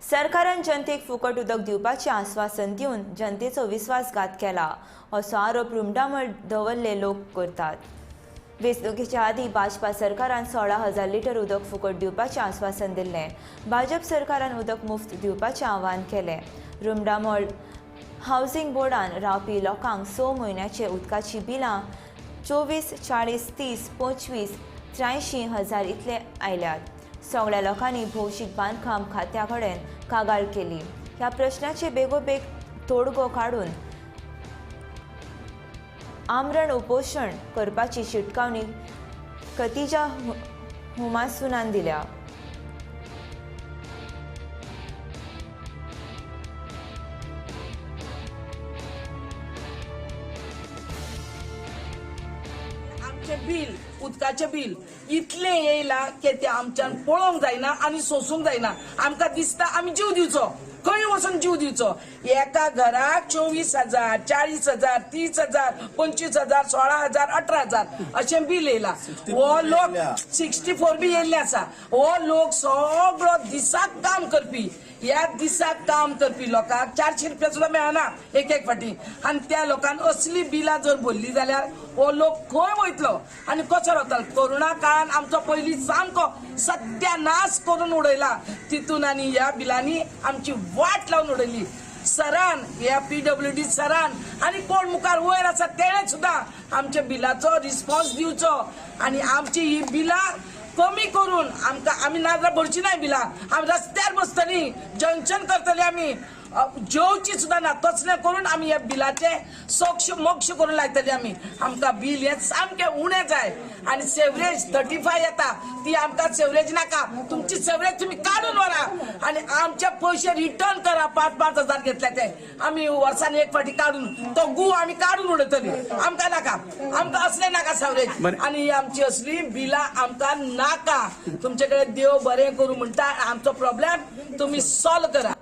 सरकारान जनतेक फुकट उदक दिवपाचें आस्वासन दिवन जनतेचो विस्वासघात केला असो आरोप रुमडामळ दवरले लोक करतात. वेंचणुकेच्या आदीं भाजपा सरकारान 16,000 लिटर उदक फुकट दिवपाचें आस्वासन दिल्लें. भाजप सरकारान उदक मुफ्त दिवपाचें आवाहन केलें. रुमडामळ हावसिंग बोर्डान रावपी लोकांक 6 म्हयन्याचे उदकाचीं बिलां 24, 40, 30, 25, 83 हजार इतले आयल्यात. सगळ्या लोकांनी भौशीक बांदकाम खात्या कडेन कागाळ केली. ह्या प्रश्नाचे बेगोबेग तोडगो काडून आमरण उपोशण करपाची शिटकावणी कतिजा हुमासुनान दिल्या. आमचें बिल, उदकाचें बिल इतलें येयलां की तें आमच्यान पळोवंक जायना आनी सोंसूंक जायना. आमकां दिसता आमी जीव दिवचो, खंय वचून जीव दिवचो. एका घराक 24,000, 40,000, 30,000, 25,000, 16,000, 18,000 अशें बील येयलां. हो लोक 64 बी येयल्ले आसा. हो लोक सगळो दिसाक काम करपी. ह्या दिसाक काम करपी लोकांक 400 रुपया सुद्दां मेळना एक एक फाटी. आनी त्या लोकांक असली बिलां जर भरली जाल्यार हो लोक खंय वयतलो आनी कसो रावतलो. कोरोना काळान आमचो पयलीं सामको सत्यानाश करून उडयला. तितून आनी ह्या बिलांनी आमची वाट लावन उडयली. सरान, ह्या PWD सरान आनी कोण मुखार वयर आसा तेणें सुद्दां आमच्या बिलाचो रिस्पॉन्स दिवचो आनी आमची ही बिलां कमी करून आमकां, आमी नाजाल्यार भरची ना बिलां, आमी रस्त्यार बसतली, जंक्शन करतली, आमी जेवची सुद्दां ना. तसलें करून आमी ह्या बिलाचें सोक्ष मोक्ष करून लायतली आमी. आमकां बील हें सामकें उणें जाय. आनी सेवरेज 35 येता ती आमकां सेवरेज नाका. तुमची सेवरेज तुमी काडून व्हरा आनी आमचे पयशे रिटर्न करा. 5-5 हजार घेतले ते आमी वर्सान एक फाटी काडून तो गू आमी काडून उडयतली. आमकां नाका, आमकां असलें नाका सेवरेज. आनी आमची असली बिलां आमकां नाका. तुमचे कडेन देव बरें करूं म्हणटा. आमचो प्रॉब्लेम तुमी सॉल्व करा.